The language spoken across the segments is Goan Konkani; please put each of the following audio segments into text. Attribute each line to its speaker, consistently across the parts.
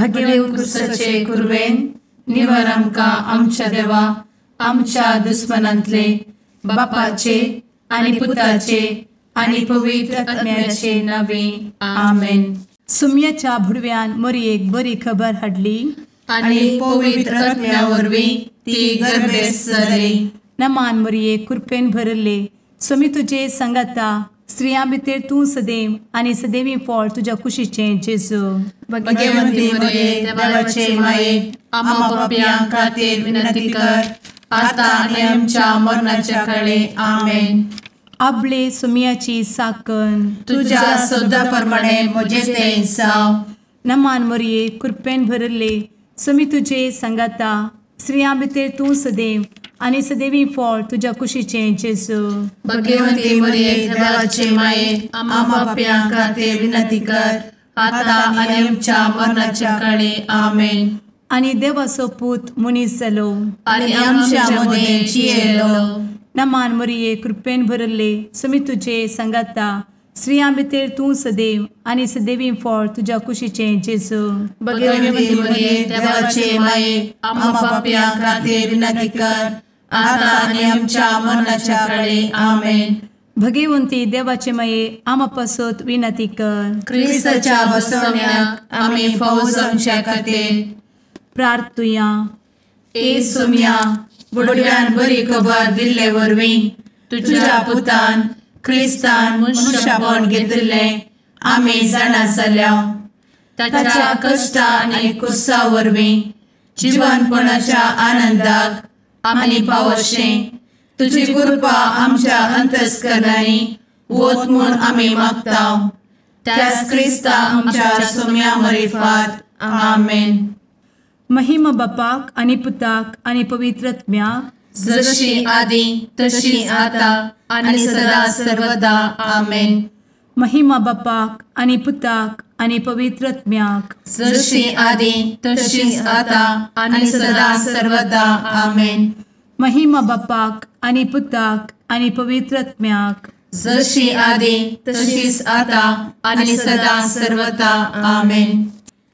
Speaker 1: भगेव कुरवेन निवर आमकां आमच्या देवा आमच्या दुस्मनांतले बापाचे आनी पुताचे आनी पवित्र आत्म्याचे नावे आमेन.
Speaker 2: सुम्याच्या भुडव्यान मोरयेक बरी खबर हाडली
Speaker 1: आनी पवित्र आत्म्या वरवीं ती गर्भेस्त जाली.
Speaker 2: नमान मोरये, कृपेन भरले, स्वामी तुजे संगाता, स्त्रियां भितर तूं सदैव आनी सदैवी फळ तुज्या कुशीचें जेजू.
Speaker 1: भगवंती मोरये, देवाचे माये, आम्हा पापयां खातीर विनंती कर आता आनी आमच्या मरणाच्या काळे. आमेन.
Speaker 2: आपले सुम्याची साकन
Speaker 1: तुज्या सदा प्रमाणे म्हजें तें जावं.
Speaker 2: नमान मोरये, कृपेन भरले, स्वामी तुजे संगाता, स्त्रियां भितर तूं सदैव आनी सदैवी फळ तुज्या कुशीचें जेजू.
Speaker 1: भगवंती मोरये, देवाचे माये, आम्हा पापयां खातीर विनंती कर आता आनी आमच्या मरणाच्या काळे. आमेन.
Speaker 2: आनी देवाचो पूत मनीस जालो
Speaker 1: आनी आमच्या मदें जियेलो.
Speaker 2: नमान मोरये, कृपेन भरले, स्वामी तुजे संगाता, स्त्रियां भितर तूं सदैव आनी सदैवी फळ तुज्या कुशीचें जेजू.
Speaker 1: भगवंती मोरये, देवाचे माये, आम्हा पापयां खातीर विनंती कर आता आनी आमच्या मरणाच्या काळे. आमेन.
Speaker 2: भगवंती देवाचे माये, आम्हा पासत विनंती कर.
Speaker 1: क्रिस्ताच्या बसवण्याक आमी फावो जावच्या खातीर
Speaker 2: प्रार्थुया.
Speaker 1: ए सुम्या, बुडव्यान बरी खबर दिल्ले वरवीं तुज्या पुतान क्रिस्तान मनशापण घेतिल्लें आमी जाणा जाल्या. ताच्या कश्टा आनी कुसा वरवीं जिवनपणाच्या आनंदाक आमी पावशें तुजी कृपा आमच्या अंतस्करणांनी वत म्हूण आमी मागता. त्याच क्रिस्ता आमच्या सुम्या मरिफात. आमेन.
Speaker 2: महिमा बापाक आनी पुताक आनी पवित्र आत्म्याक,
Speaker 1: जशी आदी तशी आता आनी सदा सर्वदा. आमेन.
Speaker 2: महिमा बापाक आनी पुताक आनी पवित्र आत्म्याक,
Speaker 1: जशी आदी तशी आता आनी सदा सर्वदा. आमेन.
Speaker 2: महिमा बापाक आनी पुताक आनी पवित्र आत्म्याक,
Speaker 1: जशी आदी तशीच आता आनी सदा सर्वदा. आमेन.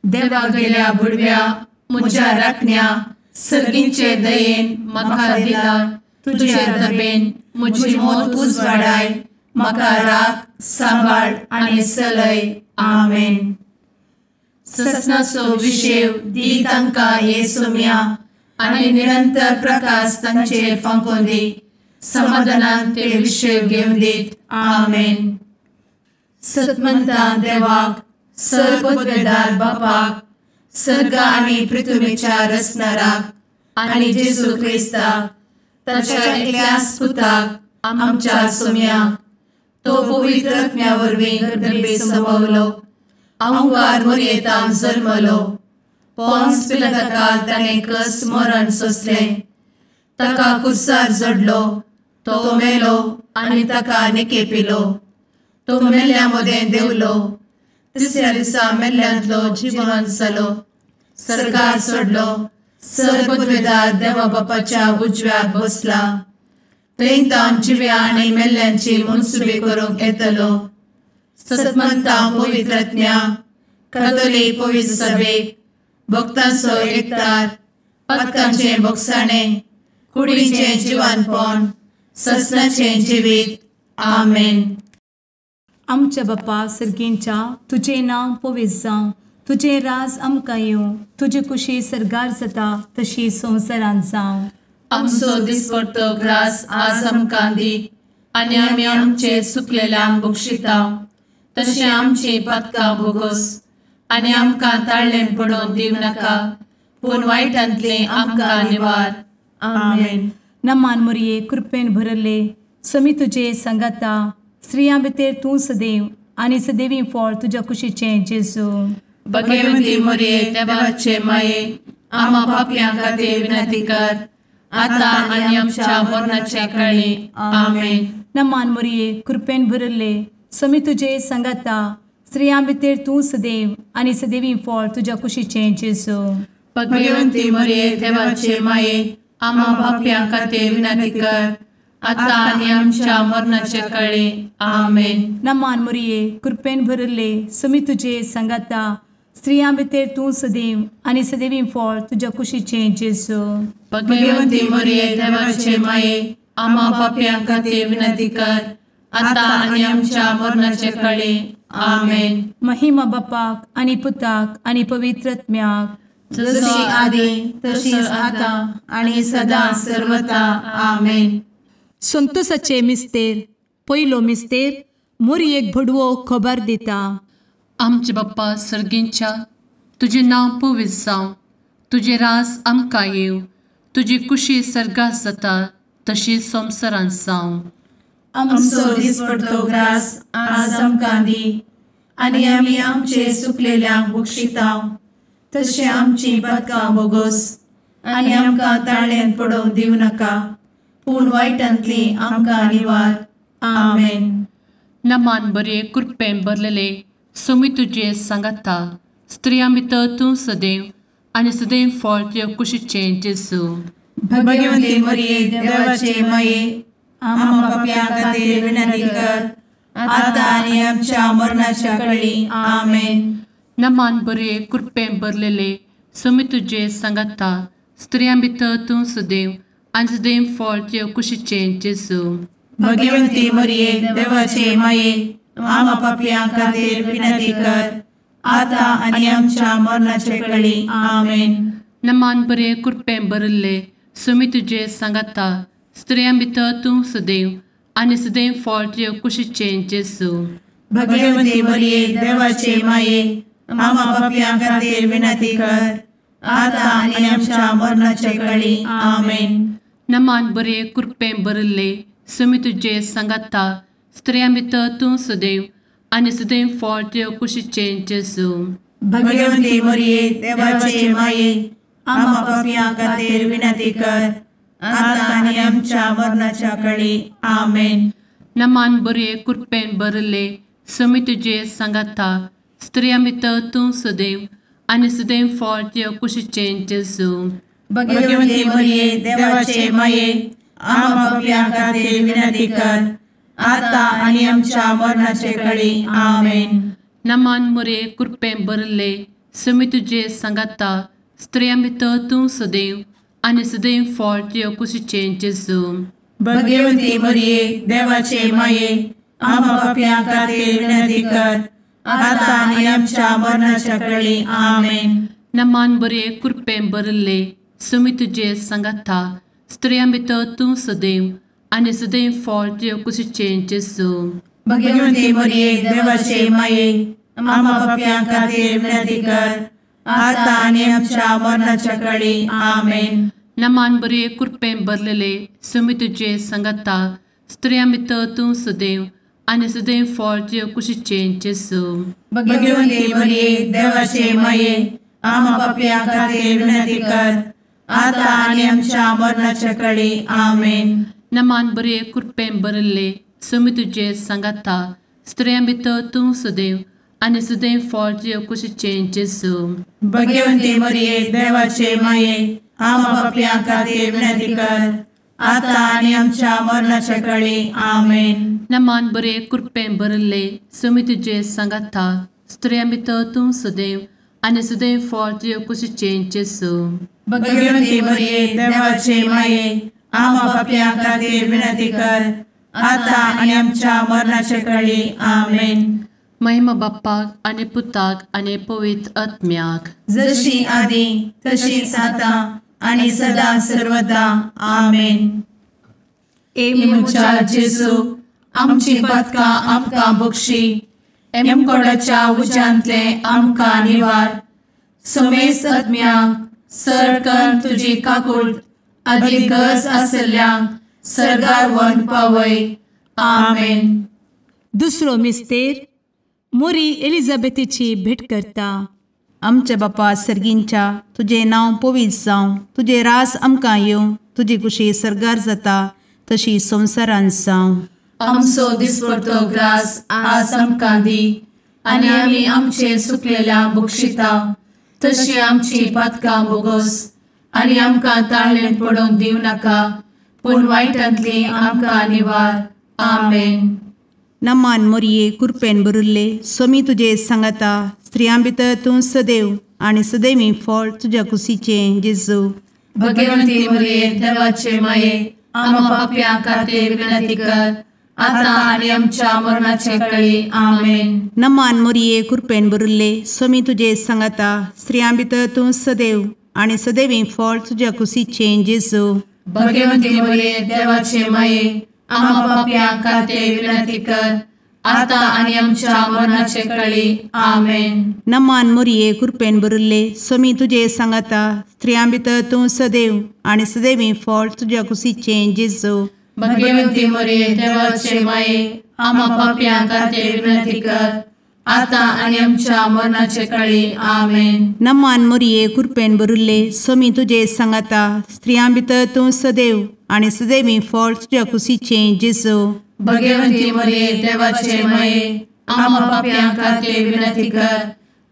Speaker 1: देवा गेल्या बुडव्या म्हज्या राखण्या सर्गींचे दयेन म्हाका दिला तुजे दबेन म्हजी मोत उजवाडाय, म्हाका राख सांबाळ आनी चलय. आमेन. ससनाचो विशेव दी तांकां हे सोम्या आनी निरंतर प्रकाश तांचेर फांकोवन दी, समाधानान ते विशेव घेवन दीत. आमेन. सतमंता देवाक, सर्वपदवेदार बापाक, सर्ग आनी पृथ्वीच्या रचणाराक आनी जेजू क्रिस्ताक ताच्या एकल्याच पुताक आमच्या सोम्याक, तो पवित्र आत्म्या वरवीं गर्भे संभवलो, अहंकार मोरयेतान जल्मलो, पोन्स पिलाताकाल ताणें कस मरण सोंसलें, ताका कुर्सार जडलो, तो मेलो आनी ताका निकेपिलो, तो मेल्ल्या मदें देंवलो, तिसऱ्या दिसा मेल्ल्यांतलो जिवन जालो, सर्गार सोडलो, सर्वपदवेदार देवा बापाच्या उजव्याक बसला, थंय तावन जिव्या आनी मेल्ल्यांची मनसुबी करूंक येतलो. सतमंता पवित्र आत्म्या, कातोलीक पवित्र सभेक, भक्तांचो एकतार, पातकांचें भोगसाणें, कुडीचें जिवानपण, ससनाचें जिवीत. आमेन.
Speaker 2: आमच्या बापा सर्गींच्या, तुजें नांव पवित्र जावं, तुजें राज आमकां येवं, तुजी कुशी सर्गार जाता तशी संवसारांत जावं.
Speaker 1: आमचो दिसपडतो ग्रास आज आमकां दी आनी आमी आमचे सुकलेल्यांक बक्षिता तशें आमची पातकां भोगोस आनी आमकां ताळ्ळें पडोवन दिवं नाका, पूण वायटांतलें आमकां निवार. आमेन.
Speaker 2: नमान मोरये, कृपेन भरले, स्वामी तुजे संगाता, स्त्रियां भितर तूं सदैव आनी सदैवी फळ तुज्या कुशीचें जेजू.
Speaker 1: भगवंती मोरये, देवाचे माये, आम्हा पापयां खातीर विनंती कर आता आनी आमच्या मरणाच्या काळी. आमेन.
Speaker 2: नमान मोरये, कृपेन भरले, स्वामी तुजे संगाता, स्त्रियां भितर तूं सदैव आनी सदैवी फळ तुज्या कुशीचें जेजू.
Speaker 1: भगवंती मोरये, देवाचे माये, आम्हा पापयां खातीर विनंती कर आता आनी आमच्या मरणाच्या काळी. आमेन.
Speaker 2: नमान मोरये, कृपेन भरले, स्वामी तुजे संगाता, स्त्रियां भितर तूं सदैव आनी सदैवी फळ तुज्या कुशीचें जेजू।
Speaker 1: भगवंती मरिये देवाचे माये आम्हा पाप्यां खातीर विनंती कर आतां आनी आमच्या मरणाचे काळी। आमेन।
Speaker 2: महिमा बापाक आनी पुताक आनी पवित्र आत्म्याक,
Speaker 1: जशी आदी तशीच आतां आनी सदां सर्वता। आमेन।
Speaker 2: संतोषाचे मिस्तेर पयलो मिस्तेर मोरयेक भडवो खबर दिता।
Speaker 1: आमचे बाप्पा सर्गींच्या तुजें नांव पवित्र जावं, तुजें राज आमकां येवं, तुजी कुशी सर्गात जाता तशी संवसारांत जावं। आमचो दिसपडतो ग्रास आज आमकां दी आनी आमी आमचे सुकलेल्यांक बक्षिता तशें आमची पातकां बोगोस आनी आमकां ताळ्यांत पडोवंक दिवं नाका, पूण वायटांतली आमकां निवार। आमेन। नमान बरे कृपेन भरलेले सोमी तुजे सांगाता, स्त्रियां भितर तूं सदैव आनी सदैव फळ तुज्या कुशीचें जेजू। भगवंती मरिये देवाचे माये आम्हा पाप्यां खातीर विनंती कर आतां आनी आमच्या मरणाच्या काळी। आमेन। नमान बरे कृपेन भरलेले सोमी तुजे सांगाता, स्त्रियां भितर तूं सदैव आनी सदैव फळ तुज्या कुशीचें जेजू। भगवंती मरिये देवाचे माये आम्हा पाप्यां खातीर विनंती कर आतां आनी आमच्या मरणाच्या काळी। आमेन। नमान बरे कृपेन भरिल्ले सोमी तुजे सांगाता, स्त्रियां भितर तूं सदैव आनी सदैव फळ तुज्या कुशीचें जेजू। भगवंती मरिये देवाचे माये आम्हा पाप्यां खातीर विनंती कर आतां आनी आमच्या मरणाच्या काळी। आमेन। नमान बरे कृपेन भरिल्ले सोमी तुजे सांगाता, स्त्रियां भितर तूं सदैव आनी सदैव फळ तुज्या कुशीचें जेजू। भगवंती मरिये देवाचे माये आम्हा पाप्यां खातीर विनंती कर आतां आनी आमच्या मरणाच्या काळी। आमेन। नमान बरे कृपेन भरिल्ले सोमी तुजे सांगाता, स्त्रियां भितर तूं सदैव आनी सदैव फळ तुज्या कुशीचें जेजू। भगवंती मरिये देवाचे माये आम्हा पाप्यां खातीर विनंती कर आतां आनी आमच्या मरणाचे काळी। आमेन। नमान मरिये कृपेन भरिल्ले सोमी तुजे सांगाता, स्त्रियां भितर तूं सदैव आनी सदैव फळ तुज्या कुशीचें जेजू। भगवंती मरिये देवाचे माये आम्हा पाप्यां खातीर विनंती कर आतां आनी आमच्या मरणाच्या काळी। आमेन। नमान बरे कृपेन भरिल्ले सोमी तुजे सांगाता, स्त्रियां भितर तूं सदैव आनी सदैव फळ तुज्या कुशीचें जेजू। भगवंती मरिये देवाचे माये आम्हा पाप्यां खातीर विनंती कर आतां आनी आमच्या मरणाच्या काळी। आमेन। नमान बरे कृपेन भरलेले सोमी तुजे सांगाता, स्त्रियां भितर तूं सदैव आनी सदैव फळ तुज्या कुशीचें जेजू। भगवंती मरिये देवाचे माये आम्हा पाप्यां खातीर विनंती कर आतां आनी आमच्या मरणाच्या काळी। आमेन। नमान बरे कृपेन भरिल्ले सोमी तुजे सांगाता, स्त्रियां भितर तूं सदैव आनी सदैव फळ तुज्या कुशीचें जेजू। भगवंती मरिये देवाचे माये आम्हा पाप्यां खातीर विनंती कर आतां आनी आमच्या मरणाच्या काळी। आमेन। नमान बरे कृपेन भरिल्ले सोमी तुजे सांगाता, स्त्रियां भितर तूं सदैव आनी सदैव फळ तुज्या कुशीचें जेजू। भगवंती मरिये देवाचे माये आम्हा पाप्यां खातीर विनंती कर आतां आनी आमच्या मरणाच्या काळी। आमेन। महिमा बाप्पाक आनी पुताक आनी पवित्र आत्म्याक, जशी आदी तशीच आतां आनी सदां सर्वदा। आमेन। ए म्हज्या जेजू आमची पातकां आमकां बक्षी, एमकोडाच्या उज्यांतले आमकां निवार, समेस्त आत्म्यांक सर तुजी काकूट आदी गरज आशिल्ल्यांक सर्गार व्हरून पावय। आमेन।
Speaker 2: दुसरो मिस्तेर मोरी एलिझाबेथीची भेट करता।
Speaker 3: आमच्या बापा सर्गींच्या तुजें नांव पवित्र जावं, तुजें रास आमकां येवं, तुजी कुशी सर्गार जाता तशी संवसारांत जावं।
Speaker 1: आमचो दिसपडतो ग्रास आज आमकां दी आनी आमी आमचे सुकलेल्या बक्षिता तशी आमची पातकां बोगोस आनी आमकां ताळ्ळें पडोवंक दिवं नाका, पूण वायटांतली आमकां निवार। आमेन।
Speaker 3: नमान मोरये कुरपेन बरुल्ले स्वामी तुजे सांगाता, स्त्रियां भितर तूं सदैव आनी सदैवी फळ तुज्या कुशीचें जेजू।
Speaker 1: भगवंती मरिये देवाचे माये आम्हा पाप्यां खातीर विनंती कर आता आनी आमच्या मरणाचे वेळी। आमेन।
Speaker 3: नमान मोरये कृपेन भरिल्ले स्वामी तुजे सांगाता स्त्रियां भितर तूं सदैव आनी सदैवी फळ तुज्या कुशीचें जेजू।
Speaker 1: भगवंती मरिये देवाचे माये आम्हा पाप्यां खातीर विनंती कर आता आनी आमच्या मरणाचे वेळी। आमेन।
Speaker 3: नमान मोरये कृपेन भरिल्ले स्वामी तुजे सांगाता स्त्रियां भितर तूं सदैव आनी सदैवी फळ तुज्या कुशीचें जेजू।
Speaker 1: भगवंती मरिये देवाचे माये आम्हा पाप्यां खातीर विनंती कर आता आनी आमच्या मरणाचे वेळी। आमेन।
Speaker 3: नमान मोरये कृपेन भरिल्ले स्वामी तुजे सांगाता स्त्रियां भितर तूं सदैव आनी सदैवी फळ तुज्या कुशीचें जेजू।
Speaker 1: भगवंती मरिये देवाचे माये आम्हा पाप्यां खातीर विनंती कर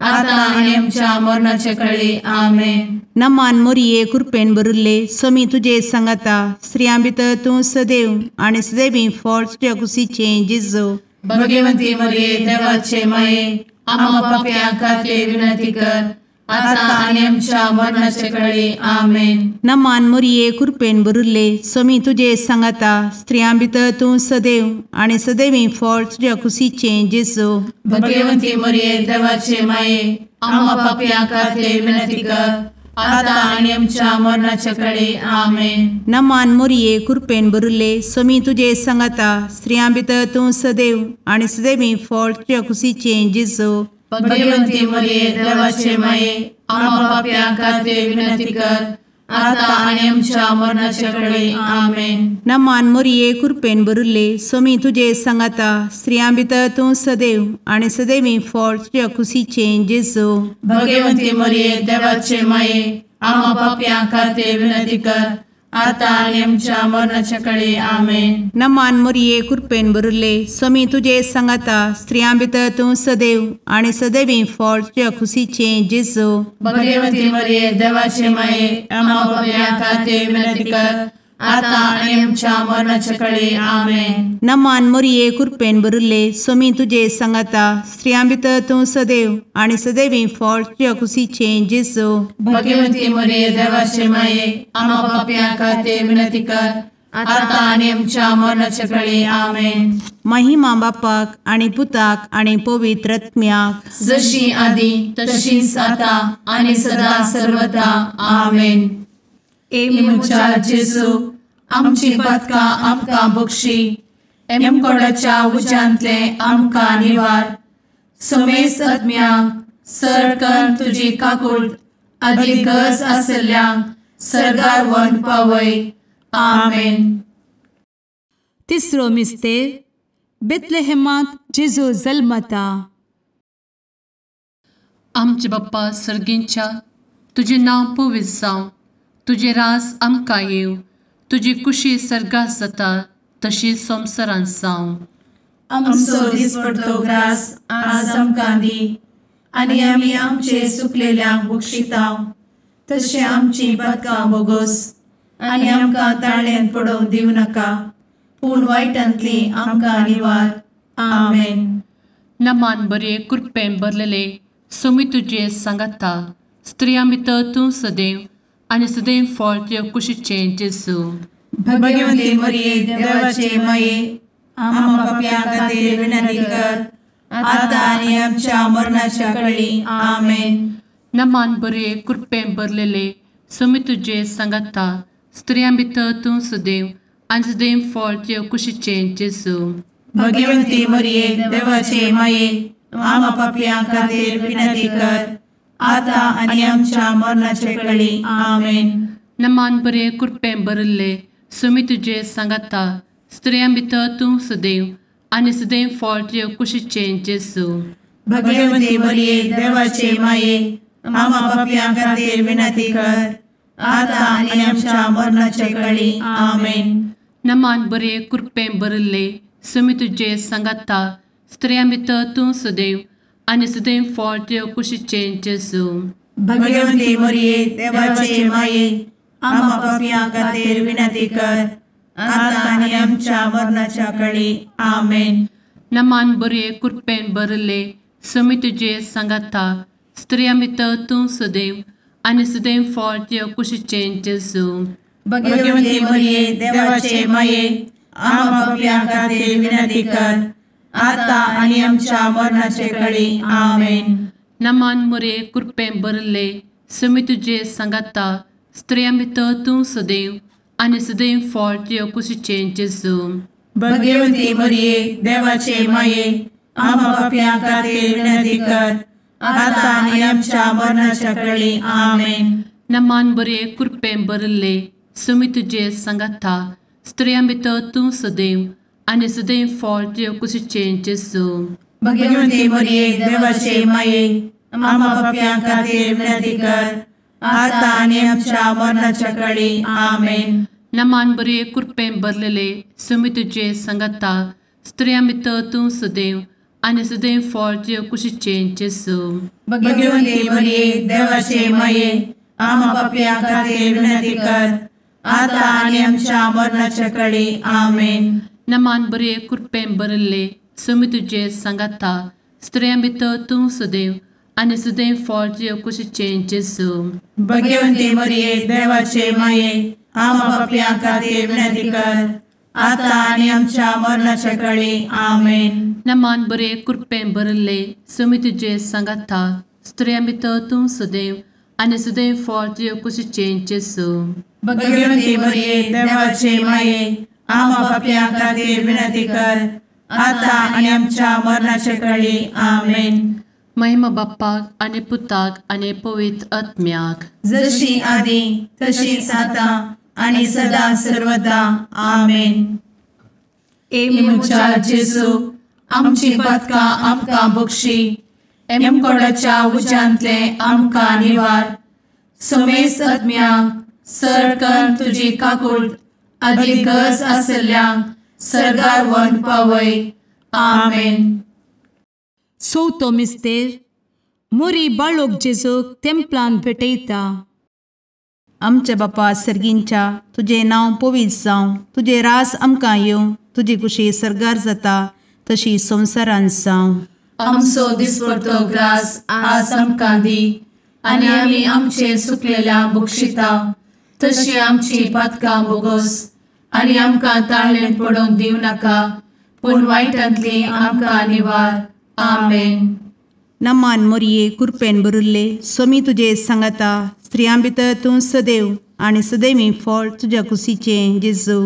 Speaker 1: आता आनी आमच्या मरणाचे वेळी। आमेन।
Speaker 3: नमान मोरये कृपेन भरिल्ले स्वामी तुजे सांगाता स्त्रियां भितर तूं सदैव आनी सदैवी फळ तुज्या कुशीचें जेजू।
Speaker 1: भगवंती मरिये देवाचे माये आम्हा पाप्यां खातीर विनंती कर आता आनी आमच्या मरणाचे वेळी। आमेन।
Speaker 3: नमान मोरये कृपेन भरिल्ले स्वामी तुजे सांगाता स्त्रियां भितर तूं सदैव आनी सदैवी फळ तुज्या कुशीचें जेजू।
Speaker 1: भगवंती मरिये देवाचे माये आम्हा पाप्यां खातीर विनंती कर आता आनी आमच्या मरणाचे वेळी। आमेन।
Speaker 3: नमान मोरये कृपेन भरिल्ले स्वामी तुजे सांगाता स्त्रियां भितर तूं सदैव आनी सदैवी फळ तुज्या कुशीचें जेजू।
Speaker 1: भगवंती मरिये देवाचे माये आम्हा पाप्यां खातीर विनंती कर आता आनी आमच्या मरणाचे वेळी। आमेन।
Speaker 3: नमान मोरये कृपेन भरिल्ले स्वामी तुजे सांगाता स्त्रियां भितर तूं सदैव आनी सदैवी फळ तुज्या कुशीचें जेजू।
Speaker 1: भगवंती मरिये देवाचे माये आम्हा पाप्यां खातीर विनंती कर आता आनी आमच्या मरणाचे वेळी। आमेन।
Speaker 3: नमान मोरये कृपेन भरिल्ले स्वामी तुजे सांगाता स्त्रियां भितर तूं सदैव आनी सदैवी फळ तुज्या कुशीचें जेजू।
Speaker 1: भगवंती मरिये देवाचे माये आम्हा पाप्यां खातीर विनंती कर आता आनी आमच्या मरणाचे वेळी। आमेन।
Speaker 3: नमान मोरये कृपेन भरिल्ले स्वामी तुजे सांगाता स्त्रियां भितर तूं सदैव आनी सदैवी फळ तुज्या कुशीचें जेजू।
Speaker 1: भगवंती मरिये देवाचे माये आम्हा पाप्यां खातीर विनंती कर आता आनी आमच्या मरणाचे वेळी। आमेन।
Speaker 3: महिमा बापाक आनी पुताक आनी पवित्र आत्म्याक
Speaker 1: जशी आदी तशीच आता आनी सदा सर्वदा। आमेन। ए म्हज्या जेजू आमची पातकां आमकां बक्षी एमकोडाच्या उज्यांतले आमकां निवार समेस्त आत्म्यांक सरकन तुजी काकूट आदी गरज आशिल्ल्यांक सर्गार व्हरून पावय। आमेन।
Speaker 2: तिसरो मिस्तेर बेथलेहेमांत जेजू जल्मता।
Speaker 1: आमचे बाप्पा सर्गींच्या तुजें नांव पवित्र जावं, तुजें राज आमकां येवं, तुजी कुशी सर्गात जाता तशी संवसारांत जावं।
Speaker 4: आमचो दिसपडतो ग्रास आज आमकां दी आनी आमी आमचे सुकलेल्यांक बक्षिता तशें आमची पातकां बोगोस आनी आमकां ताळ्यान पडोवंक दिवं नाका पूण वायटांतली आमकां निवार। आमेन।
Speaker 1: नमान बरे कृपेन भरलेले स्वामी तुजे सांगाता स्त्रियां भितर तूं सदैव आनी सदैव फळ तुज्या कुशीचें जेजू।
Speaker 4: भगवंती मरिये देवाचे माये आम्हा पाप्यां खातीर विनंती कर आता आनी आमच्या मरणाच्या वेळी। आमेन।
Speaker 1: नमान बरे कृपेन भरलेले स्वामी तुजे सांगाता स्त्रियां भितर तूं सदैव आनी सदैव फळ तुज्या कुशीचें जेजू।
Speaker 4: भगवंती मरिये देवाचे माये आम्हा पाप्यां खातीर विनंती कर आता आनी आमच्या मरणाचे वेळी। आमेन।
Speaker 1: नमान बरे कृपेन भरिल्ले स्वामी तुजे सांगाता स्त्रियां भितर तूं सदैव आनी सदैव फळ तुज्या कुशीचें जेजू।
Speaker 4: भगवंती मरिये देवाचे माये आम्हा पाप्यां खातीर विनंती कर आता आनी आमच्या मरणाचे वेळी। आमेन।
Speaker 1: नमान बरे कृपेन भरिल्ले स्वामी तुजे सांगाता स्त्रियां भितर तूं सदैव आनी सदैव फळ तुज्या कुशीचें जेजू।
Speaker 4: भगवंती मरिये देवाचे माये आम्हा पाप्यां खातीर विनंती कर आता आनी आमच्या मरणाच्या वेळी। आमेन।
Speaker 1: नमान बरे कृपेन भरिल्ले समी तुजे सांगाता स्त्रियां भितर तूं सदैव आनी सदैव फळ तुज्या कुशीचें जेजू.
Speaker 4: भगवती मरिये देवाचे माये आम्हा पाप्यां खातीर विनंती कर आता आनी आमच्या मरणाचे कळी. आमेन.
Speaker 1: नमान मोरये कृपेन भरिल्ले समी तुजे सांगाता स्त्रियां भितर तूं सदैव आनी सदैव फळ तुज्या कुशीचें जेजू.
Speaker 4: भगवती मरिये देवाचे माये आम्हा पाप्यां खातीर विनंती कर आता आनी आमच्या मरणाच्या कळी. आमेन.
Speaker 1: नमान बरे कृपेन भरिल्ले समी तुजे सांगाता स्त्रियां भितर तूं सदैव आनी सदैव फळ तुज्या कुशीचें जेजू.
Speaker 4: भगवती मरिये देवाचे माये आम्हा पाप्यां खातीर विनंती कर आता आनी आमच्या मरणाच्या कळी. आमेन.
Speaker 1: नमान बरे कृपेन भरिल्ले समी तुजे सांगाता स्त्रियां भितर तूं सदैव आनी सदैव फळ तुज्या कुशीचें जेजू.
Speaker 4: भगवती मरिये देवाचे माये आम्हा पाप्यां खातीर विनंती कर आता आनी आमच्या मरणाच्या कळी. आमेन.
Speaker 1: नमान बरे कृपेन भरिल्ले समी तुजे सांगाता स्त्रियां भितर तूं सदैव आनी सदैव फळ तुज्या कुशीचें जेजू.
Speaker 4: भगवती मरिये देवाचे माये आम्हा पाप्यां खातीर विनंती कर आता आनी आमच्या मरणाच्या कळी. आमेन.
Speaker 1: नमान बरे कृपेन भरिल्ले समी तुजे सांगाता स्त्रियां भितर तूं सदैव आनी सदैव फळ तुज्या कुशीचें जेजू.
Speaker 4: भगवती मरिये देवाचे माये आम्हा पाप्यां खातीर विनंती कर आता आनी आमच्या मरणाच्या कळी. आमेन.
Speaker 1: महिमा बाप्पाक आनी पुताक आनी पवित्र आत्म्याक,
Speaker 4: जशी आदी तशीच आता आनी सदा सर्वदा. आमेन.
Speaker 2: ए
Speaker 4: म्हज्या जेजू आमची पातकां आमकां बक्षी, एमकोडाच्या उज्यांतले आमकां निवार, समेस्त आत्म्यांक सरकन तुजी काकूट आदी गरज आसल्ल्यांक सर्गार व्हरून पावय. आमेन.
Speaker 2: चवथो मिस्तेर मोरी बाळोक जेजूक तेंपलान भेटयता.
Speaker 3: आमच्या बापा सर्गींच्या तुजें नांव पवित्र जावं, तुजें राज आमकां येवं, तुजी कुशी सर्गार जाता तशी संवसारांत जावं.
Speaker 1: आमचो दिसपडतो ग्रास आज आमकां दी आनी आमी आमचे सुकलेल्या बक्षिता तशी आमची पातकां बोगोस आनी आमकां ताळेन पडोवंक दिवं नाका पूण वायटांतली आमकां निवार. आमेन.
Speaker 3: नमान मोरये कृपेन भरिल्ले स्वामी तुजे सांगाता स्त्रियां भितर तूं सदैव आनी सदैवी फळ तुज्या कुशीचें जेजू.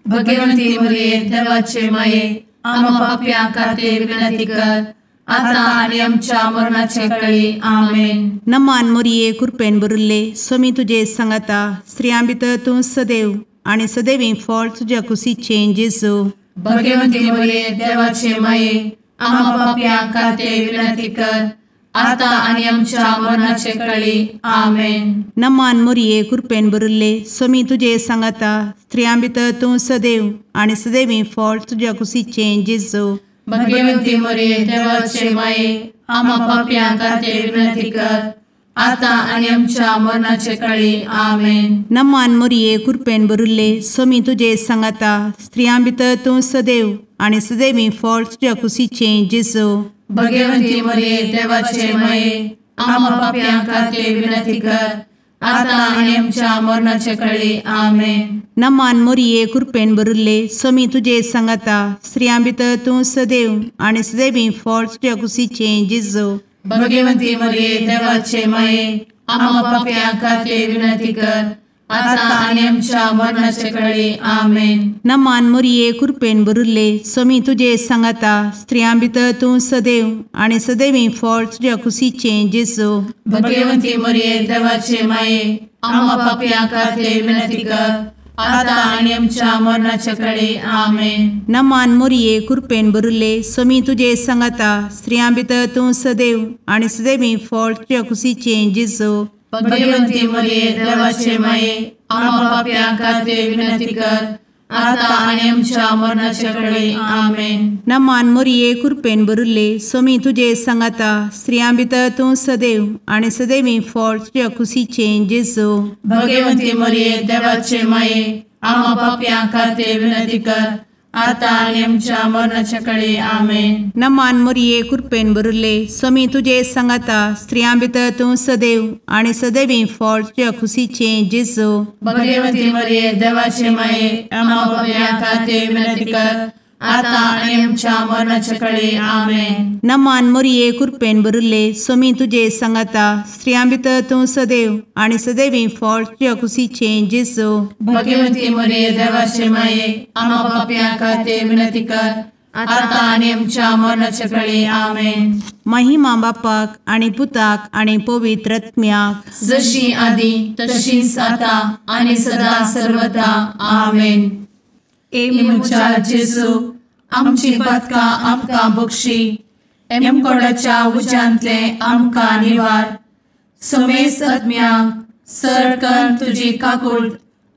Speaker 1: भगवंती मोरये देवाचे माये आम्हा पाप्यां खातीर विनंती कर आता आनी आमच्या मरणाचे कळी. आमेन.
Speaker 3: नमान मोरये कृपेन भरिल्ले स्वामी तुजे सांगाता स्त्रियां भितर तूं सदैव आनी सदैवी फळ तुज्या कुशीचें जेजू.
Speaker 1: भगवंती मोरये देवाचे माये आम्हा पाप्यां खातीर विनंती कर आता आनी आमच्या मरणाचे कळी. आमेन.
Speaker 3: नमान मोरये कृपेन भरिल्ले स्वामी तुजे सांगाता स्त्रियां भितर तूं सदैव आनी सदैवी फळ तुज्या कुशीचें जेजू.
Speaker 1: भगवंती मोरये देवाचे माये आम्हा पाप्यां खातीर विनंती कर आता आनी आमच्या मरणाचे कळी. आमेन.
Speaker 3: नमान मोरये कृपेन भरिल्ले स्वामी तुजे सांगाता स्त्रियां भितर तूं सदैव आनी सदैवी फळ तुज्या कुशीचें जेजू.
Speaker 1: भगवंती मोरये देवाचे माये आम्हा पाप्यां खातीर विनंती कर आता आनी आमच्या मरणाचे कळी. आमेन.
Speaker 3: नमान मोरये कृपेन भरिल्ले स्वामी तुजे सांगाता स्त्रियां भितर तूं सदैव आनी सदैवी फळ तुज्या कुशीचें जेजू.
Speaker 1: भगवंती मोरये देवाचे माये आम्हा पाप्यां खातीर विनंती कर आता आनी आमच्या मरणाचे कळी. आमेन.
Speaker 3: नमान मोरये कृपेन भरिल्ले स्वामी तुजे सांगाता स्त्रियां भितर तूं सदैव आनी सदैवी फळ तुज्या कुशीचें जेजू.
Speaker 1: भगवंती मोरये देवाचे माये आम्हा पाप्यां खातीर विनंती कर आता आनी आमच्या मरणाचे कळी. आमेन.
Speaker 3: नमान मोरये कृपेन भरिल्ले स्वामी तुजे सांगाता स्त्रियां भितर तूं सदैव आनी सदैवी फळ तुज्या कुशीचें जेजू.
Speaker 1: भगवंती मोरये देवाचे माये आम्हा पाप्यां खातीर विनंती कर आता आनी आमच्या मरणाचे कळी. आमेन.
Speaker 3: नमान मोरये कृपेन भरिल्ले स्वामी तुजे सांगाता स्त्रियां भितर तूं सदैव आनी सदैवी फळ तुज्या कुशीचें जेजू.
Speaker 1: भगवंती मोरये देवाचे माये आम्हा पाप्यां खातीर विनंती कर आतां आनी आमच्या मरणाच्या कळे आमेन.
Speaker 3: नमान मोरये कृपेन भरिल्ले स्वामी तुजे सांगाता स्त्रियां भितर तूं सदैव आनी सदैवी फळ तुज्या खुशीचें जेजू.
Speaker 1: भगवती मरिये देवाचे माये आम्हा पाप्यां खातीर विनंती कर आतां आनी आमच्या मरणाच्या कळे आमेन.
Speaker 3: नमान मोरये कृपेन भरिल्ले स्वामी तुजे सांगाता स्त्रियां भितर तूं सदैव आनी सदैवी फळ तुज्या खुशीचें जेजू.
Speaker 1: भगवती मरिये देवाचे माये आम्हा पाप्यां खातीर विनंती कर आतां आनी आमच्या मरणाच्या कळे आमेन.
Speaker 3: महिमा बापाक आनी पुताक आनी पवित्र आत्म्याक
Speaker 1: जशी आदी तशीच आतां आनी सदा सर्वदा आमेन. ए म्हज्या जेजू आमची पातकां आमकां बक्षी एमकोडाच्या उज्यांतले आमकां निवार समेस्त आत्म्यांक सरकन तुजी काकूट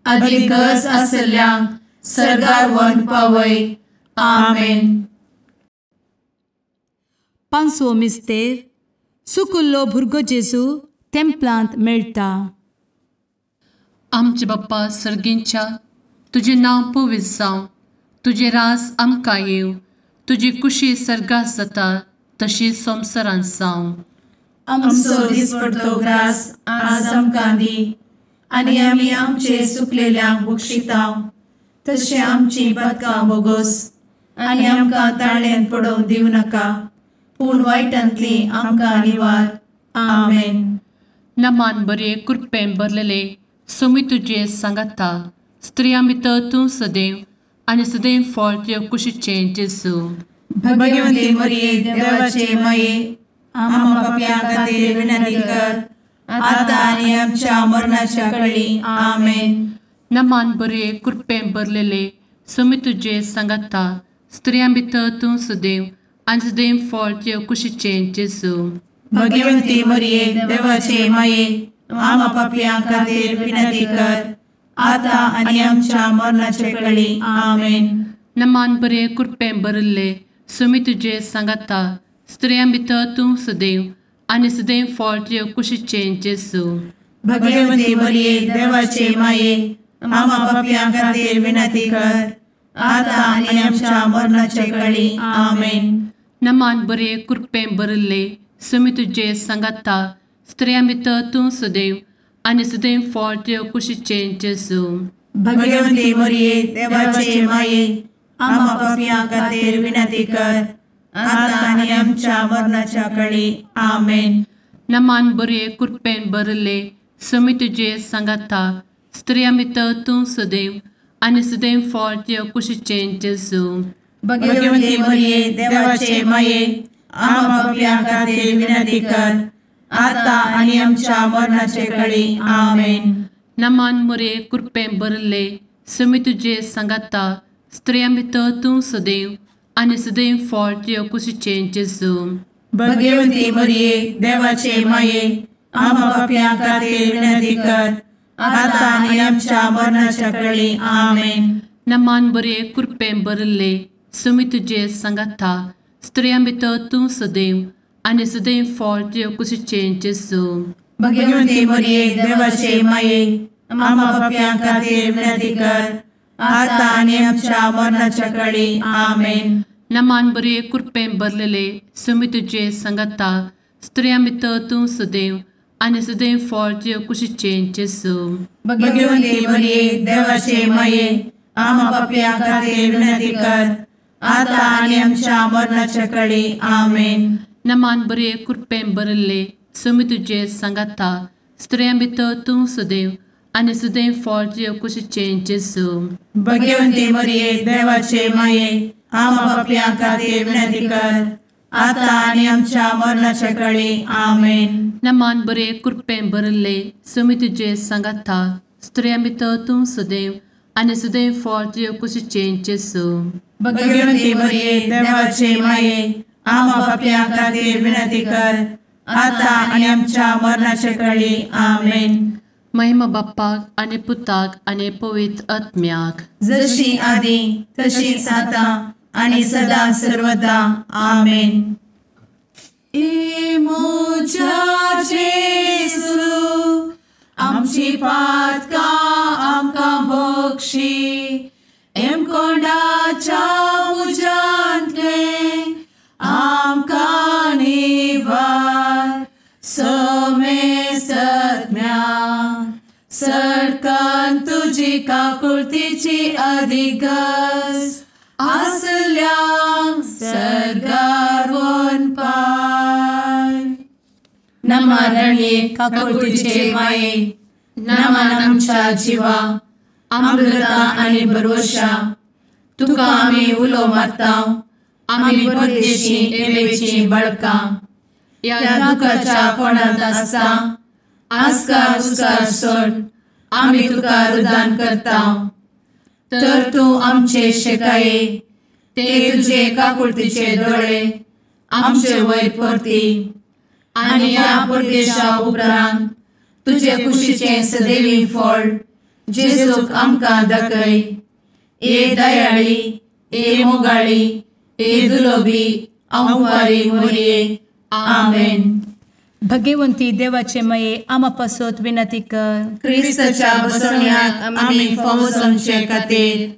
Speaker 1: आदी गरज आसल्ल्यांक सरगार वन पावय आमेन.
Speaker 2: पांचवो मिस्तेर सुकुल्लो भुरगो जेजू तेम्पलांत मेळटा.
Speaker 1: आमचे बाप्पा सर्गींच्या तुजें नांव पवित्र जावं, तुजें राज आमकां येवं, तुजी कुशी सर्गात जाता तशी संवसारांत जावं. आमचो दिसपडतो ग्रास आज आमकां दी आनी आमी आमचे सुकलेल्यांक बक्षितांव तशें आमची पातकां बोगोस आनी आमकां ताळ्यांत पडोवंक दिवं नाका पूण वायटांतली आमकां निवार आमेन. नमान बरे कृपेन भरलेले स्वामी तुजे सांगाता स्त्रियां भितर तूं सदैव आनी सदैव फळ तुज्या कुशीचें जेजू. भगवती मरिये देवाचे माये आम्हा पाप्यां खातीर विनंती कर आतां आनी आमच्या मरणाच्या कळी आमेन. नमान बरे कृपेन भरलेले स्वामी तुजे सांगाता स्त्रियां भितर तूं सदैव आनी सदैव फळ तुज्या कुशीचें जेजू. भगवती मरिये देवाचे माये आम्हा पाप्यां खातीर विनंती कर आतां आनी आमच्या मरणाचे कळी आमेन. नमान बरे कृपेन भरिल्ले स्वामी तुजे सांगाता स्त्रियां भितर तूं सदैव आनी सदैव फळ तुज्या कुशीचें जेजू. भगवती मरिये देवाचे माये आम्हा पाप्यां खातीर विनंती कर आतां आनी आमच्या मरणाचे कळी आमेन. नमान बरे कृपेन भरिल्ले स्वामी तुजे सांगाता स्त्रियां भितर तूं सदैव आनी सदैव फळ तुज्या कुशीचें जेजू. भगवती मरिये देवाचे माये आम्हा पाप्यां खातीर विनंती कर आतां आनी आमच्या मरणाच्या कळी आमेन. नमान बरे कृपेन भरिल्ले स्वामी तुजे सांगाता स्त्रियां भितर तूं सदैव आनी सदैव फळ तुज्या कुशीचें जेजू. भगवती मरिये देवाचे माये आम्हा पाप्यां खातीर विनंती कर आतां आनी आमच्या मरणाचे कळी आमेन. नमान मरिये कृपेन भरिल्ले स्वामी तुजे सांगाता स्त्रियां भितर तूं सदैव आनी सदैव फळ तुज्या कुशीचें जेजू. भगवती मरिये देवाचे माये आम्हा पाप्यां खातीर विनंती कर आतां आनी आमच्या मरणाच्या कळी आमेन. नमान बरे कृपेन भरिल्ले स्वामी तुजे सांगाता स्त्रियां भितर तूं सदैव आनी सदैव फळ तुज्या कुशीचें जेजू. भगवती मरिये देवाचे माये आम्हा पाप्यां खातीर विनंती कर आतां आनी आमच्या मरणाच्या कळी आमेन. नमान बरे कृपेन भरलेले स्वामी तुजे सांगाता स्त्रियां भितर तूं सदैव आनी सदैव फळ तुज्या कुशीचें जेजू. भगवती मरिये देवाचे माये आम्हा पाप्यां खातीर विनंती कर आतां आनी आमच्या मरणाच्या कळी आमेन. नमान बरे कृपेन भरिल्ले स्वामी तुजे सांगाता स्त्रियां भितर तूं सदैव आनी सदैव फळ तुज्या कुशीचें जेजू. भगवती मरिये देवाचे माये आम्हा पाप्यां खातीर विनंती कर आतां आनी आमच्या मरणाच्या कळी आमेन. नमान बरे कृपेन भरिल्ले स्वामी तुजे सांगाता स्त्रियां भितर तूं सदैव आनी सदैव फळ तुज्या कुशीचें जेजू. भगवती मरिये देवाचे माये आम्हा पाप्यां खातीर विनंती कर आतां आनी आमच्या मरणाच्या कळी आमेन. महिमा बाप्पाक आनी पुताक आनी पवित्र आत्म्याक जशी आदी तशीच आतां आनी सदा सर्वदा आमेन. ए म्हज्या जेजू आमची पातकां आमकां बक्षी एमकोंडाच्या तुजी काकुळतीची अधिगस आसल्यांक सर्गार वनपाय. नमा रणये काकुळतीचे माये, नमन आमच्या जिवा, अमृता आनी भरवशा, तुका आमी उलो मारता, आमी परदेशी एवेची बळकां, ह्या दुखाच्या कोणांत आसता आस्कार उस्कार सोड आमी तुका रुदान करता. तर तूं आमचे शेकाये ते तुजे काकुळतीचे दोळे आमचे वयर परती आनी ह्या परदेशा उपरांत तुजे कुशीचें सदैवी फळ जेजूक आमकां दाखय. ए दयाळी, ए मोगाळी, ए दुलोबी अंवारी मोरये. आमेन.
Speaker 2: भगवंती देवाचे मये आमा पासत विनंती कर.
Speaker 4: क्रिस्ताच्या बसवण्याक आमी फावो जावचे खातीर.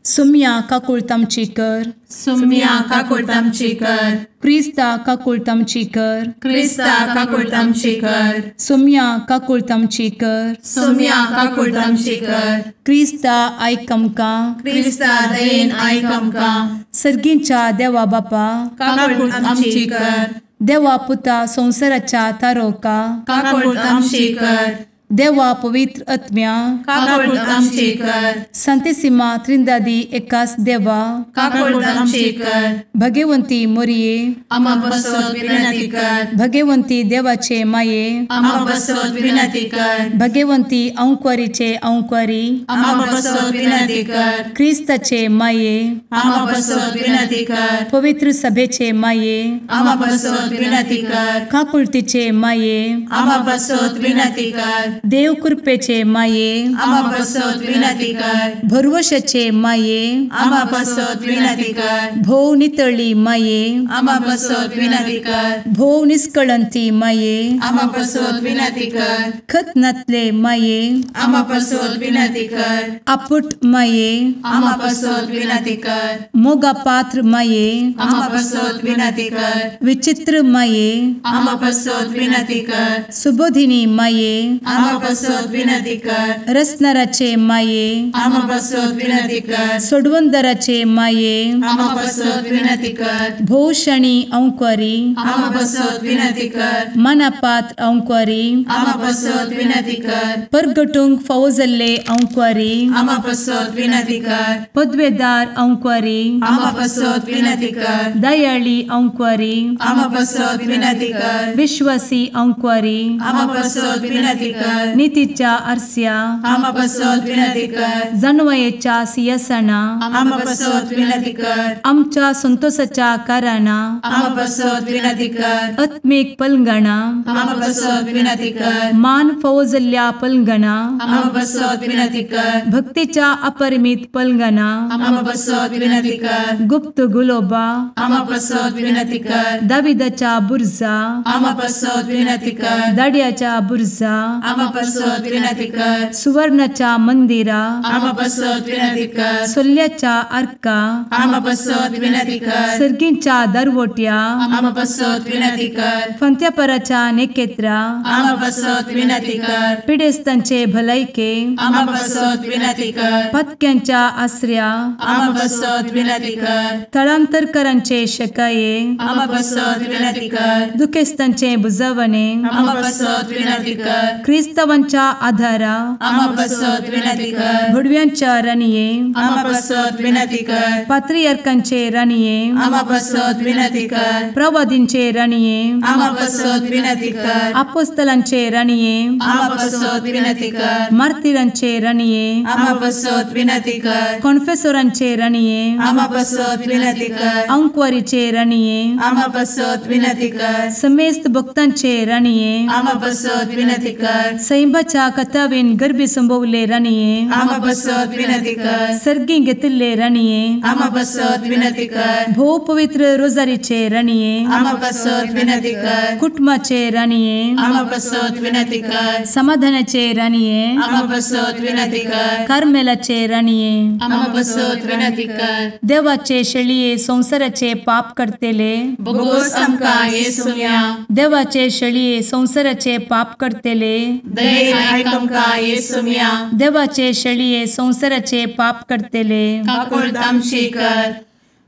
Speaker 2: सुम्या काकुळत आमची कर.
Speaker 4: सुम्या काकुळत आमची कर.
Speaker 2: क्रिस्ता काकुळत आमची कर.
Speaker 4: क्रिस्ता काकुळत आमची कर.
Speaker 2: सुम्या काकुळत आमची कर.
Speaker 4: सुम्या काकुळत आमची कर.
Speaker 2: क्रिस्ता आयक आमकां.
Speaker 4: क्रिस्ता दयेन आयक आमकां.
Speaker 2: सर्गींच्या देवा बापा
Speaker 4: काकुळत आमची कर.
Speaker 2: देवा पुता संवसाराच्या तारोका
Speaker 4: काकुळत आमची कर.
Speaker 2: देवा पवित्र आत्म्या
Speaker 4: काकुळत आमची कर.
Speaker 2: संतेसिमा त्रिंदादी एकास देवा
Speaker 4: काकुळत आमची कर.
Speaker 2: भगवंती मोरये
Speaker 4: आमा पासत विनंती कर.
Speaker 2: भगवंती देवाचे माये
Speaker 4: आमा पासत विनंती कर.
Speaker 2: भगवंती अंकुरीचे अंकुरी
Speaker 4: आमा पासत विनंती कर.
Speaker 2: क्रिस्ताचे माये
Speaker 4: आमा पासत विनंती कर.
Speaker 2: पवित्र सभेचे माये
Speaker 4: आमा पासत विनंती कर.
Speaker 2: काकुळतीचे माये
Speaker 4: आमा पासत विनंती कर.
Speaker 2: देव कृपेचे माये
Speaker 4: आमा पासत विनंती कर.
Speaker 2: भरवशाचे माये
Speaker 4: आमा पासत विनंती कर.
Speaker 2: भोव नितळी माये
Speaker 4: आमा पासत विनंती कर.
Speaker 2: भोव निष्कळंती माये
Speaker 4: आमा पासत विनंती कर.
Speaker 2: खत नातले माये
Speaker 4: आमा पासत विनंती कर.
Speaker 2: आपुट माये
Speaker 4: आमा पासत विनंती कर.
Speaker 2: मोगा पात्र माये
Speaker 4: आमा पासत विनंती कर.
Speaker 2: विचित्र माये
Speaker 4: आमा पासत विनंती कर.
Speaker 2: सुबोधिनी माये
Speaker 4: आमा पासत विनंती कर.
Speaker 2: रसनाराचे माये
Speaker 4: आमा पासत विनंती कर.
Speaker 2: सोडवंदराचे माये
Speaker 4: आमा पासत विनंती कर.
Speaker 2: भोवशणी अंकुरी
Speaker 4: आमा पासत विनंती कर.
Speaker 2: मनापात्र अंकुरी
Speaker 4: आमा पासत विनंती कर.
Speaker 2: परगटूंक फावो जाल्ले अंकुरी
Speaker 4: आमा पासत विनंती कर.
Speaker 2: पदवेदार अंकुरी
Speaker 4: आमा पासत विनंती कर.
Speaker 2: दयाळी अंकुरी
Speaker 4: आमा पासत विनंती कर.
Speaker 2: विश्वासी अंकुरी
Speaker 4: आमा पासत विनंती कर.
Speaker 2: नितीच्या आरस्या
Speaker 4: आमा पासत विनंती कर.
Speaker 2: जानवयेच्या सिंहासना
Speaker 4: आमा पासत विनंती कर.
Speaker 2: आमच्या संतोषाच्या कारणा
Speaker 4: आमा पासत विनंती कर.
Speaker 2: आत्मीक पलंगणा
Speaker 4: आमा पासत विनंती कर.
Speaker 2: मान फावो जाल्ल्या पलंगणा
Speaker 4: आमा पासत विनंती कर.
Speaker 2: भक्तीच्या अपरिमित पलंगणा
Speaker 4: आमा पासत विनंती कर.
Speaker 2: गुप्त गुलोबा
Speaker 4: आमा पासत विनंती कर.
Speaker 2: दाविदाच्या बुर्जा
Speaker 4: आमा पासत विनंती कर.
Speaker 2: दाड्याच्या बुर्जा
Speaker 4: आमा पासत विनंती कर.
Speaker 2: सुवर्णाच्या मंदिरा
Speaker 4: आमा पासत विनंती कर.
Speaker 2: सोल्ल्याच्या आर्का
Speaker 4: आमा पासत विनंती कर.
Speaker 2: सर्गींच्या दरवट्या
Speaker 4: आमा पासत विनंती कर.
Speaker 2: फंत्यापराच्या नेकेत्रा
Speaker 4: आमा पासत विनंती कर.
Speaker 2: पिडेस्तांचे भलायके
Speaker 4: आमा पासत विनंती कर.
Speaker 2: पत्क्यांच्या आसऱ्या
Speaker 4: आमा पासत विनंती कर.
Speaker 2: थळांतरकरांचे शकाये
Speaker 4: आमा पासत विनंती कर.
Speaker 2: दुखेस्तांचे बुजवणे
Speaker 4: आमा पासत विनंती कर.
Speaker 2: क्रिस्तावांच्या आधारा
Speaker 4: आमा पासत विनंती कर.
Speaker 2: भुडव्यांच्या राणये
Speaker 4: आमा पासत विनंती कर.
Speaker 2: पात्रियार्कांचे राणये
Speaker 4: आमा पासत विनंती कर.
Speaker 2: प्रवादींचे राणये
Speaker 4: आमा पासत विनंती कर.
Speaker 2: आपोस्तलांचे राणये
Speaker 4: आमा पासत विनंती कर.
Speaker 2: मार्तिरांचे राणये
Speaker 4: आमा पासत विनंती कर.
Speaker 2: कॉन्फेसोरांचे राणये
Speaker 4: आमा पासत विनंती कर.
Speaker 2: अंकुवारीचे राणये
Speaker 4: आमा पासत विनंती कर.
Speaker 2: समेस्त भक्तांचे राणये
Speaker 4: आमा पासत विनंती कर.
Speaker 2: सैंबाच्या कथावेन गर्भी संभवले राणये
Speaker 4: आमा पासत विनंती कर.
Speaker 2: सर्गी घेतिल्ले राणये
Speaker 4: आमा पासत विनंती कर.
Speaker 2: भोव पवित्र रोजारीचे राणये
Speaker 4: आमा पासत विनंती कर.
Speaker 2: कुटुंबाचे राणये
Speaker 4: आमा पासत विनंती कर.
Speaker 2: समाधानाचे राणये
Speaker 4: आमा पासत विनंती कर.
Speaker 2: कार्मेलाचे राणये
Speaker 4: आमा पासत विनंती कर.
Speaker 2: देवाचे शेळये संवसाराचे पाप करतेले
Speaker 4: बोगोस आमकां येसुम्या
Speaker 2: देवाचे शेळये संवसाराचे पाप करतेले
Speaker 1: दयेन आयक आमकां येसुम्या।
Speaker 2: देवाचे शेळये संवसाराचे पाप करतले
Speaker 1: काकुळट आमची कर।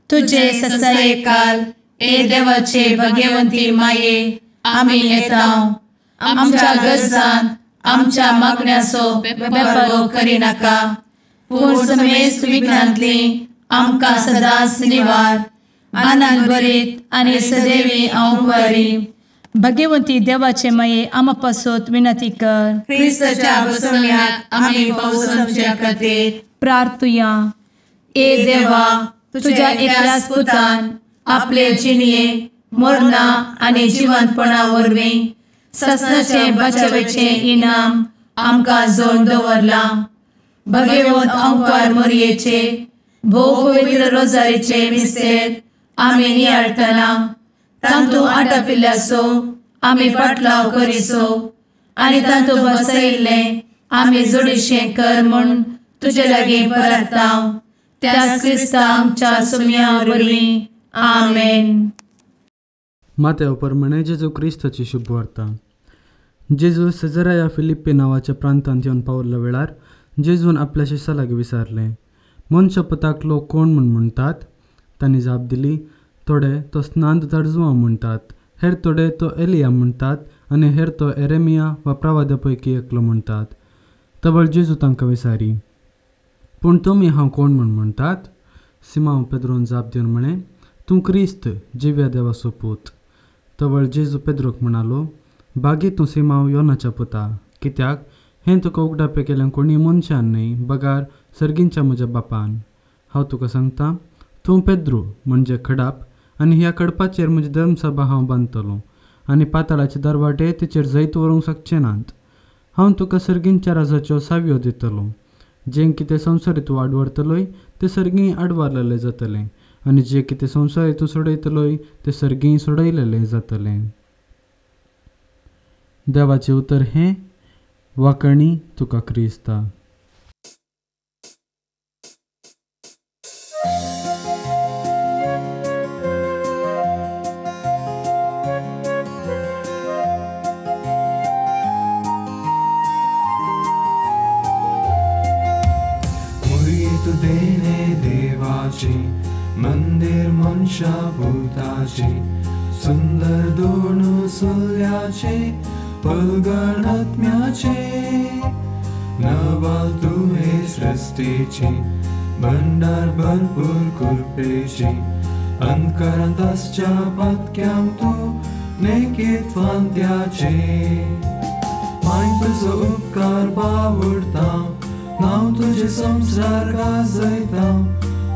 Speaker 2: तुजे
Speaker 1: ससायेकाल ए देवाचे भगवंती माये आमी येता आमच्या गरजान आमच्या मागण्याचो बेपर्वो करिनाका पूण समेस्त विघ्नांतली आमकां सदांच निवार। आनंद भरीत आनी सदैवी अंवकारी
Speaker 2: भगवंती देवाचे माये आमा पासत विनंती कर।
Speaker 1: क्रिस्ताच्या बसवण्याक आमी पावसाच्या खातीर
Speaker 2: प्रार्थुया।
Speaker 1: ए देवा तुझ्या एकल्याच पुतान आपले जिणये मरणा आनी जिवंतपणा वरवीं ससनाचे बचावेचे इनाम आमकां जोडून दवरलां। भगवंत अंकार मोरयेचे भोव पवित्र रोजारीचे मिस्तेर आमी नियाळटना तांतू आटापिल्ल्याचो आमी पाटलाव करिसो आनी तांतू बसयिल्लें आमी जोडीशें कर म्हूण तुजे लागीं परता त्याच क्रिस्ता आमच्या सुम्या वरवीं आमेन।
Speaker 5: मातेव प्रमाणे जेजू क्रिस्ताची शुभवार्ता। जेजू सेजराया फिलिप्पी नांवाच्या प्रांतांत येवन पावल्ल्या वेळार जेजून आपल्या शिश्या लागीं विचारलें, मनशापताक लोक कोण म्हूण म्हणटात? तांणी जाप दिली, थोडे तो स्नान तर्जुआ म्हणटात, हेर थोडे तो एलिया म्हणटात आनी हेर तो एरेमिया वा प्रवाद्या पैकी एकलो म्हणटात। तवळ जेजू तांकां विचारी, पूण तुमी हांव कोण म्हूण म्हणटात? सिमांव पेद्रोन जाप दिवन म्हळें, तूं क्रिस्त जिव्या देवाचो पूत। तवळ जेजू पेद्रोक म्हणालो, बागी तूं सिमांव योनाच्या पुता, कित्याक हें तुका उगडापें केलें कोणी मनशान न्हय बगार सर्गींच्या म्हज्या बापान। हांव तुका सांगता, तूं पेद्रू म्हणजे खडाप आनी ह्या खडपाचेर म्हजी धर्मसभा हांव बांदतलो आनी पाताळाचे दरवाटे तेचेर जैत व्हरूंक शकचे नात। हांव तुका सर्गींच्या राजाच्यो सावयो दितलो। जें कितें संवसारी तूं आडवरतलोय तें सर्गीं आडवारलेलें जातलें आनी जें कितें संवसारी तूं सोडयतलोय तें सर्गीं सोडयलेलें जातलें। देवाचें उतर हें वाकणी तुका क्रिस्ता।
Speaker 6: मंदिर मनशा भूताचे सुंदर दोन सुल्याचे पलगणात्म्याचे नवाल तुवे सृष्टीचे भंडार भरपूर कृपेचे अंतकरांत आसच्या पातक्यांक तूं नेकीत फांत्याचे माय तुजो उपकार बावडता नांव तुजें संवसार गाजयता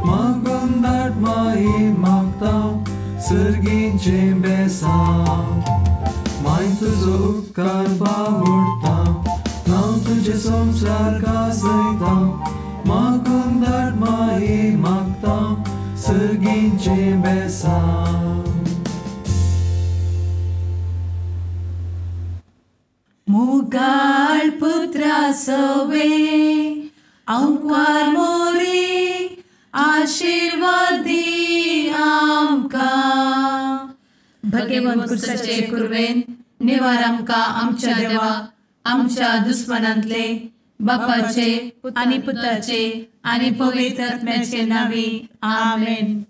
Speaker 6: मागून धाड माई मागता सर्गीचें बेसांव माय तुजो उपकार बावडता नांव तुजें संवसार गाजयता मागून धाड माई मागता सर्गीचें बेसांव।
Speaker 1: मुगाळ पुत्रा सवे अंकार मोरे आशीर्वादी आमकां। भगवंत कुर्साचे कुर्वेन निवार आमकां आमच्या देवा आमच्या दुस्मनांतले बापाचे आनी पुताचे आनी पवित्र आत्म्याचे नांवी आमेन।